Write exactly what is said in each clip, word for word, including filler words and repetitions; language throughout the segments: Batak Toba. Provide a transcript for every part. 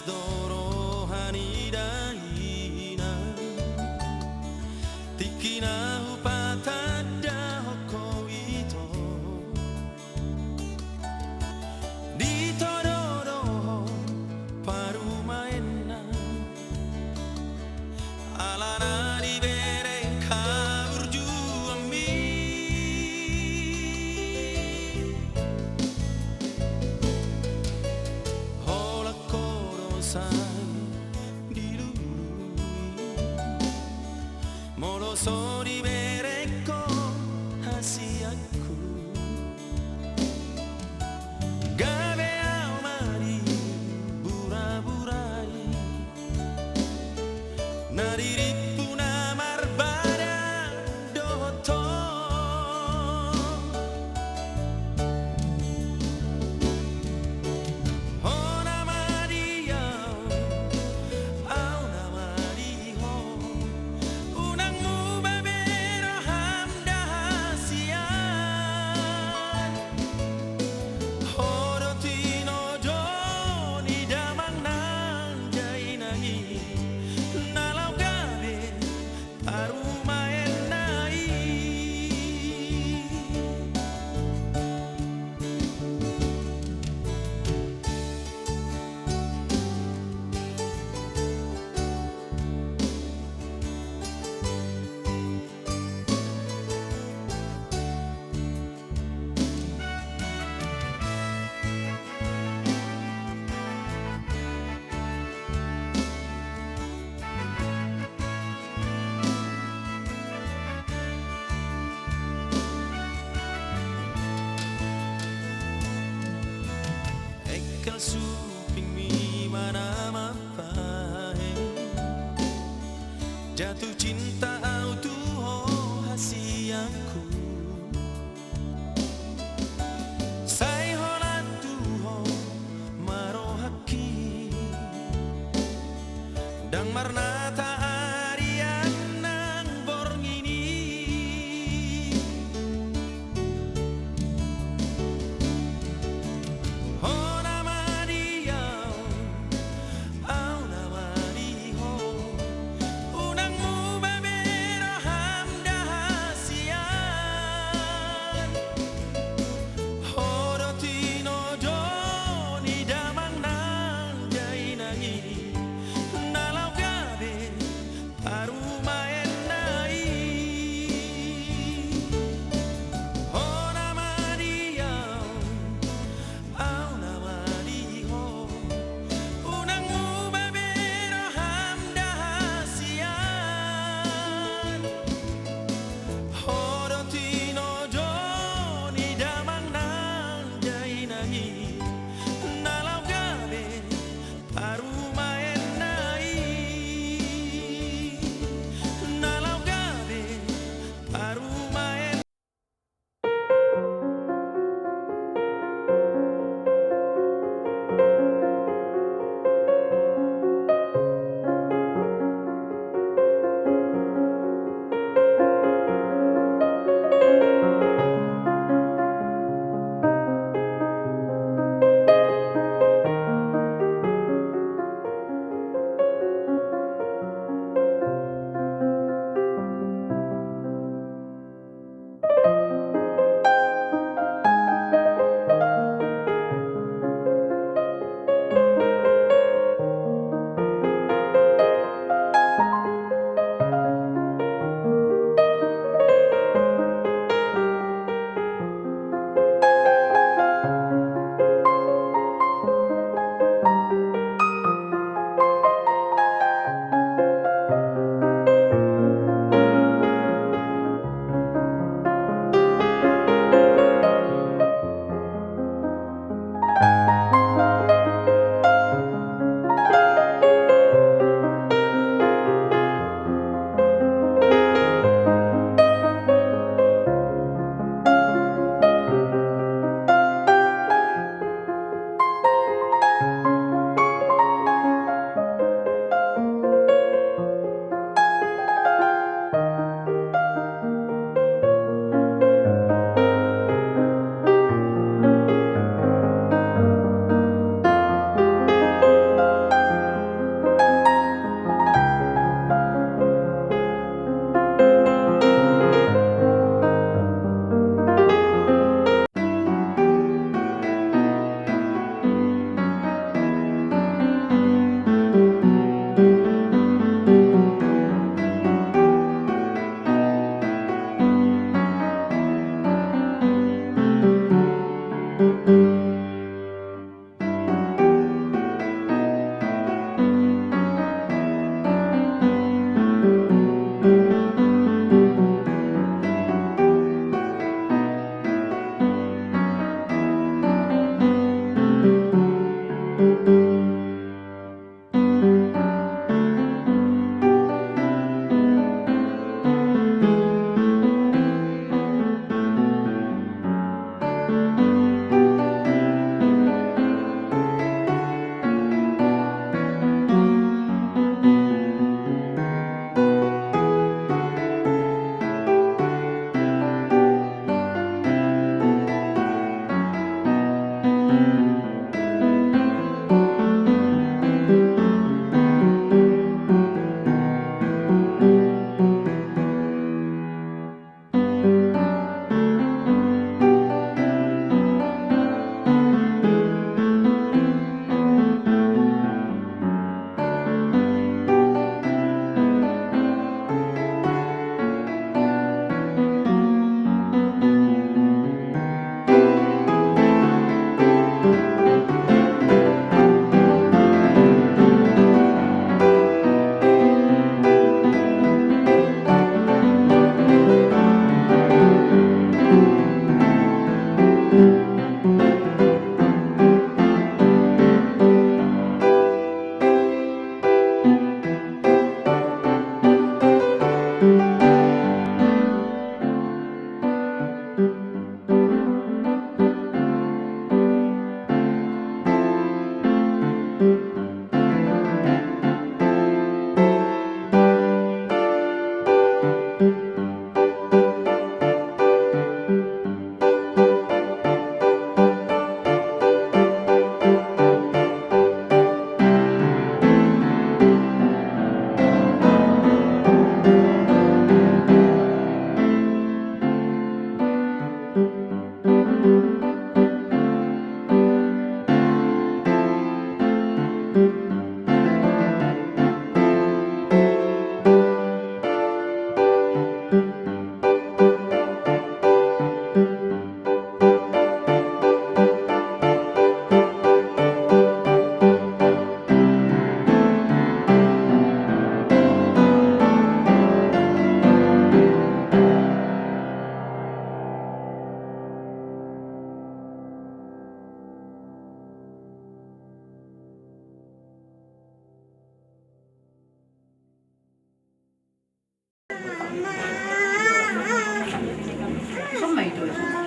do roha ni dainang, tingki na hupatandahon ho ito. Ditodo do ho parumaenna, alana dibereng haburjuonmi. Holan ho do sai dilului, molo so dibereng ho hasianku. Gabe ahu ma diburaburai, na dirimpu na marbadang dohot ho. Ho nama di ahu, ahu nama di ho, unang muba be roham da hasian. Ho do tinodo ni damang nang dainang i, na laho gabe parumaenna i. Engkel supingmi ma na mambahen, jatuh cinta ahu tu ho hasianku. Sai holan tu ho ma rohangki, ndang marnata arian nang borngin i. Ho nama di ahu, ahu nama di ho, unang muba be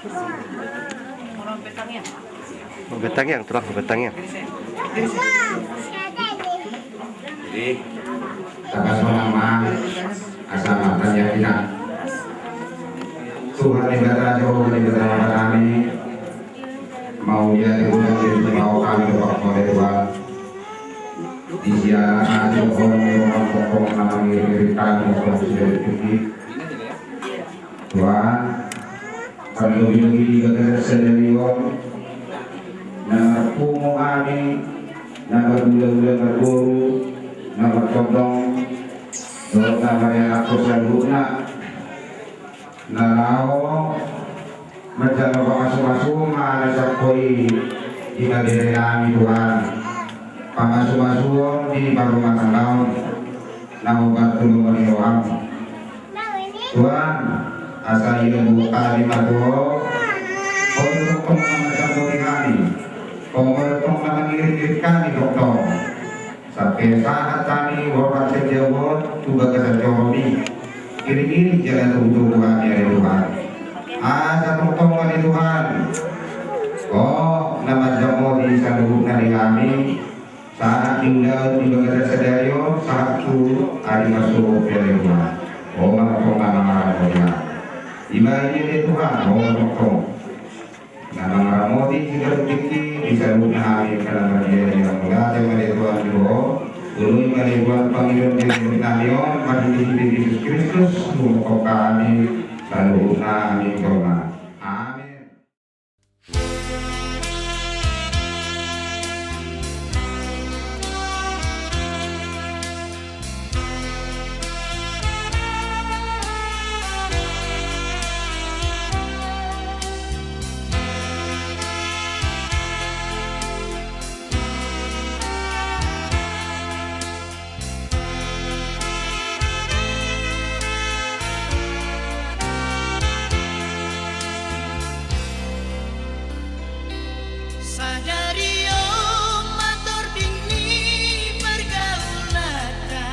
Bentang yang, Tulang, bentang yang. Jadi, tangkas ma asa martangiang hita. Tuhan Debata, Jahowa Debata Amanami, mauliate hami, mauliate hami tu Ho Tuhan. Di siala hami, Tuhan, Tuhan, Tuhan, Tuhan, Tuhan, Tuhan, Tuhan, Tuhan, Tuhan, tarlobi-lobi di bagasan sadari on, na marpungu hami, na marhula-hula marboru, na martondong, dohot na marianakhon saluhutna, na laho manjalo pamasu-masu ma na sangkoi di maberenami Tuhan, pamasu-masuon di parrumatanggaon, na hombar tu lomo ni roham. Tuhan, asa ia buka di matuo, Ho do tongtong na manjamoti hami, Ho do tongtong na mangiring-iring hami tongtong. Sampe sahat hami borhat sian jabu on tu bagasan joro-Ni. Iring-iring jala togu-togu hami ale Tuhan. Asa tongtong ale Tuhan, Ho na manjamoti saluhutna di hami. Sahat di ulaon di bagasan sadari on, sahat tu ari marsogot pe ale Tuhan, Ho ma tongtong na mangaramoti hami. Dibahen i ale Tuhan, Ho ma tongtong na mangaramoti siganup tingki di saluhutna hami, pala mardia di na mauliate ma ale Tuhan di Ho. Oloi ma ale Tuhan pangidoan di saluhutnami on, marhite-hite Jesus Kristus, humophop hami saluhutnami jolma. Amin. Sadari on ma tording ni pargaulanta.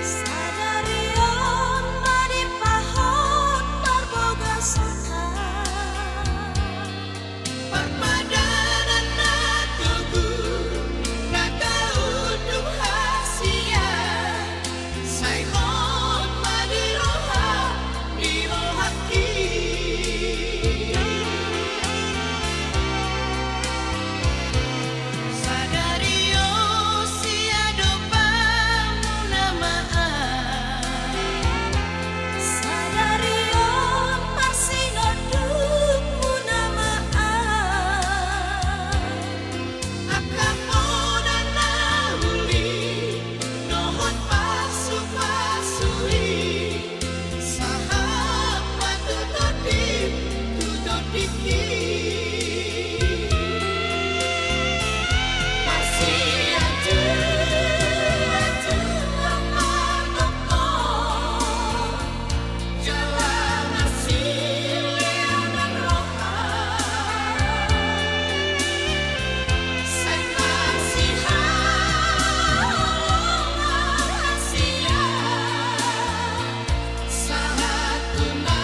Sadari on ma dipahot parbagason. Parpadanan na togu na taunduk hasian, sai hot ma di roha ni rohangki. Sadari on siadopanmuna ma au. Sadari on parsinondukmuna ma au. Angka poda na uli dohot pasu-pasu i, sahat ma tu tondim, tu tondingki. Marsianjuan-juan ma tongtong, jala marsilean roha. Sai marsihaholongan hasian, sahat tu na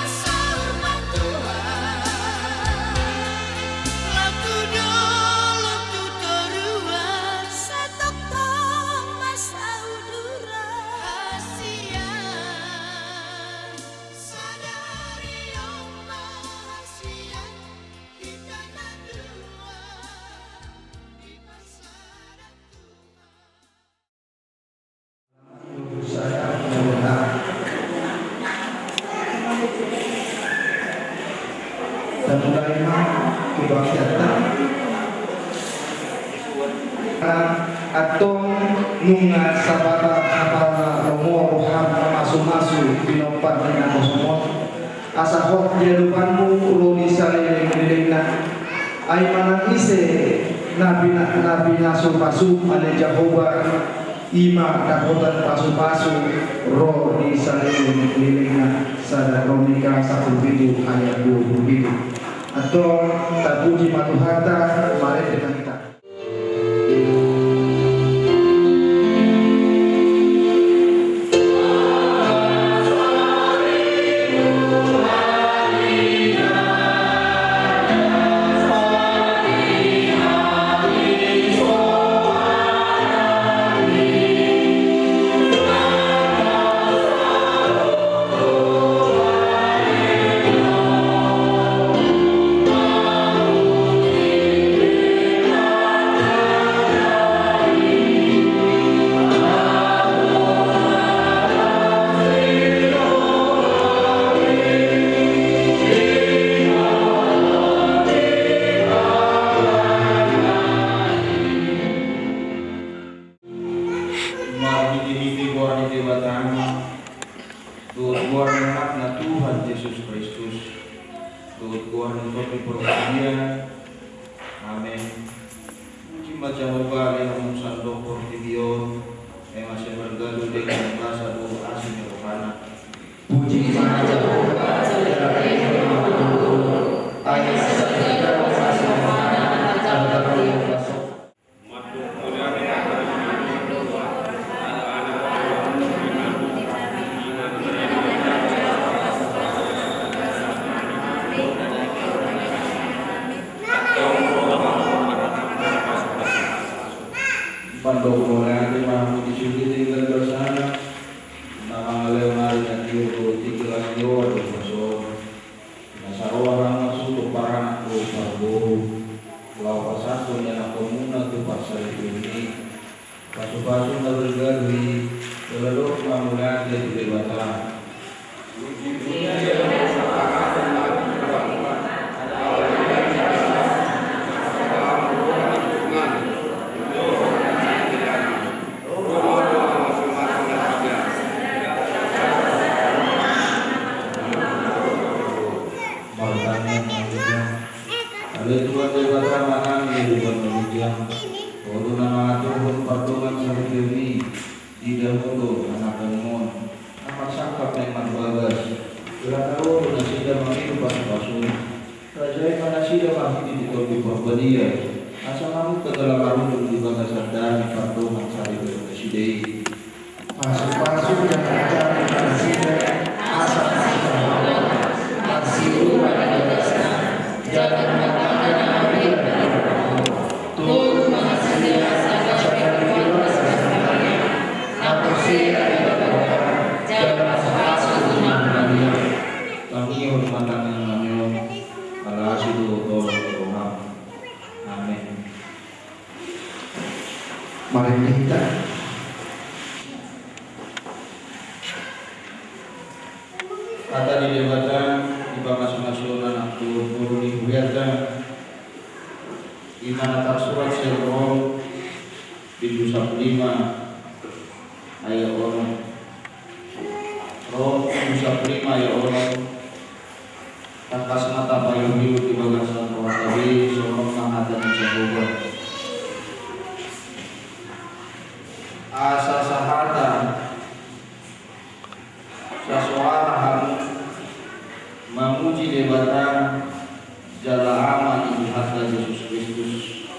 saur matua. Laho tu dolok tu toruan, sai tongtong ma sauduran hasian. Sadari on ma hasian hita na dua dipasahat Tuhan. Tamulai ma kebaktianta. Antong nunga sabatar hapalna lomo roham mamasu-masu pinompar ni na kosongon. Asa hot di adopanmu ro di saleleng-lelengna. Ai manang ise na pina-, na pinasu-pasu ale Jahowa, i ma dapotan pasu-pasu ro di saleleng-lelengna. Sada Kronika sampulu pitu ayat dua pulu pitu. Antong tapuji ma Tuhanta, marende ma hita. Dohot goar ni tondi parbadia. Amen. Puji ma Jahowa ale hamu sandok portibi on, ai ma sai margalu denggan basa dohot asi ni rohana. Puji ma Jahowa ale hamu sandok portibi on, ai ma sai margalu denggan basa dohot asi ni rohana. Pandok mauliate ma hamu di sude denggan basana, na mangalehon ari na tiur dohot tingki las ni roha dohot baso. Na saroha hamu asutu paranak dohot parboru, laho pasahathon ianakhonmuna tu parsaripeon i. Pasupasu na bergalu i, jala dok ma mauliate tu Debata. Martangiang ma hita. Ale Tuhan Debata, manang ia di banua ginjang, Ho do na mangaturhon pardongansaripeon i, diida Ho do ianakhonmuna na marsangkap naeng marbagas. Jala na ro do nasida mangido pasupasu. Rajai ma nasida marhite ni Tondi Parbadia, asa mamungka jala marujung di bagasan dame pardongansaripeon nasida i. Pasupasu jala ajari ma nasida, asa marsipahotan, marsiurupan di bagasna, jala martanda na mabiar di roha. Tolu ma nasida, asa gabe panuan bagasan dame, na porsea di Debata, jala pasupasu tu na mabiar. Tangihon ma tangiangnami on, ala asi do tolong ni roham. Amen. Marende hita. Hata ni Debata, di pangasuhasuhon anak tu boru ni hurianta, i ma na tarsurat sian Rom, bindu sampulu lima, ayat onom. Rom, bindu sampulu lima, ayat onom. Tangkas ma tapaihutihut di bagasan rohanta be, songon on ma hata ni Jahowa. Asa sahata, sasoara hamu mamuji Debata jala Ama ni Tuhanta Jesus Kristus.